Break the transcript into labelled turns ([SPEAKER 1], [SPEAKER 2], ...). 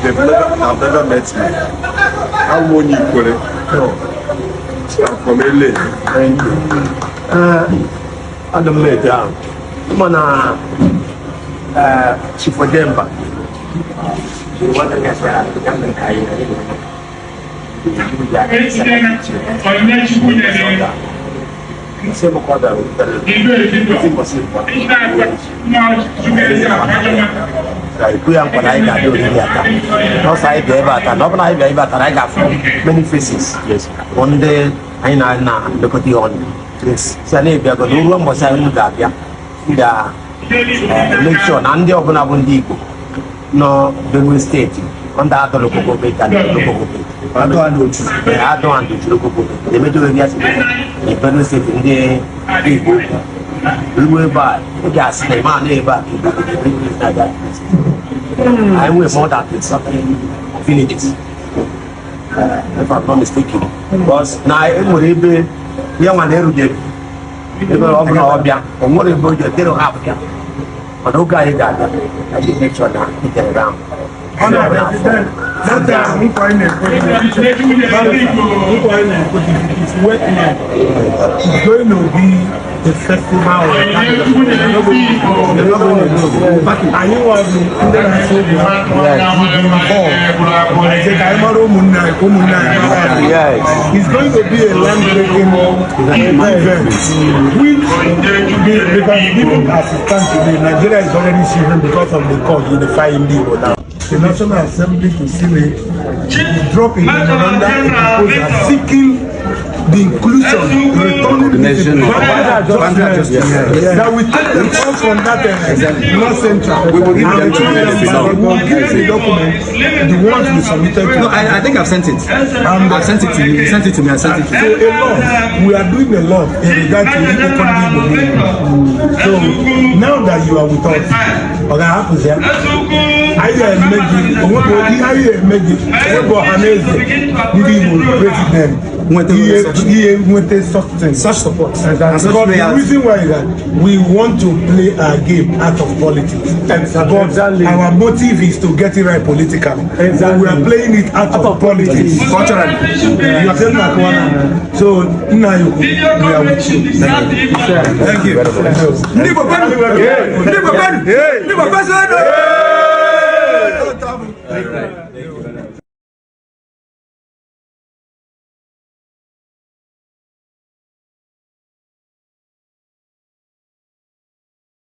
[SPEAKER 1] They've never met me. I'm onye Ikwere. I'm from LA.
[SPEAKER 2] Thank you. Ee, adị m ete ahụ mana ee, Chief Ojemba nwata gasị ya mere ka anyị
[SPEAKER 3] Onyinye nyere
[SPEAKER 2] sị m ka ọ bịara wutere
[SPEAKER 3] Ibe
[SPEAKER 2] mbọsị mbọ
[SPEAKER 3] Ndị
[SPEAKER 2] ka ekwu ya nkwa na anyị ga-abịa oriri ya taa, n'ọsọ anyị bịa ebe a taa, na ọ bụ na anyị bịa ebe a taa na anyị ga-afụ many faces bụ ndị anyị na na-emekọta ihe ọnụ. Si na-ebiago na ruo mbọsị anyị ga-abịa, m ga make sure na ndị ọbụla bụ ndị Igbo nọ Benue State under Ado local government and local government
[SPEAKER 4] Ado and Otu.
[SPEAKER 2] Ado and Otu local government emejo area si na Benue State, ndị Igbo ruo ebe a, ị ga-asị na ịma na ebe a ka Igbo dị na that. Anyị nwere more than 20 something villages, if I'm not mistaken, because na e nwere ebe ya nwa na-erudeghị ebe ọ bụla ọ bịa, o nwere ebe o ji edere ha abịa, mana oge anyị ga-abịa, anyị ga-make sure na ị get around.
[SPEAKER 4] That time, nkwa anyị na-ekwe, nkwa anyị na-ekwe is wet now. It's going to be the festival of anyị nwa bụ ndị na-asụ obi ha will be involved. Anyị sị ka anyị mara ụmụnne anyị, ka ụmụnne anyị mara anyị. It's going to be a land-breaking event, which because even as it stands today, Nigeria is already shivering because of the call unifying Ndị Igbo now. The National Assembly to Senate will drop a memorandum, a proposal seeking the inclusion, returning
[SPEAKER 5] Recognition
[SPEAKER 4] the
[SPEAKER 5] of
[SPEAKER 4] boundary adjustment, that we take them all from that North Central.
[SPEAKER 5] We will give them
[SPEAKER 4] And
[SPEAKER 5] to where they belong.
[SPEAKER 4] We will give the document, the ones we submitted to.
[SPEAKER 5] No, I think I've sent it.
[SPEAKER 4] And
[SPEAKER 5] I've sent it to you. You sent it to me. I sent it to
[SPEAKER 4] So
[SPEAKER 5] you.
[SPEAKER 4] a lot, we are doing a lot in regard to Igbo Igbo movement. So now that you are with us, ọ ga-ahapụzi ya. Anyị ga-eme gị, onwebụ ihe anyị ga-eme gị, ebe ọha na eze ndị Igbo president
[SPEAKER 5] Nweta
[SPEAKER 4] ihe ihe nweta such
[SPEAKER 5] Such support.
[SPEAKER 4] Exactly.
[SPEAKER 5] And such
[SPEAKER 4] Because the
[SPEAKER 5] loyalty.
[SPEAKER 4] reason why is that we want to play our game out of politics. But our motive is to get it right politically. But we are playing it out of politics.
[SPEAKER 5] Culturally.
[SPEAKER 4] You are saying that one. So, Nna Yoko, we are with you.
[SPEAKER 5] Thank you. Ndị Igbo kwenu! Ndị Igbo kwenu! Ndị Igbo kwezuonu!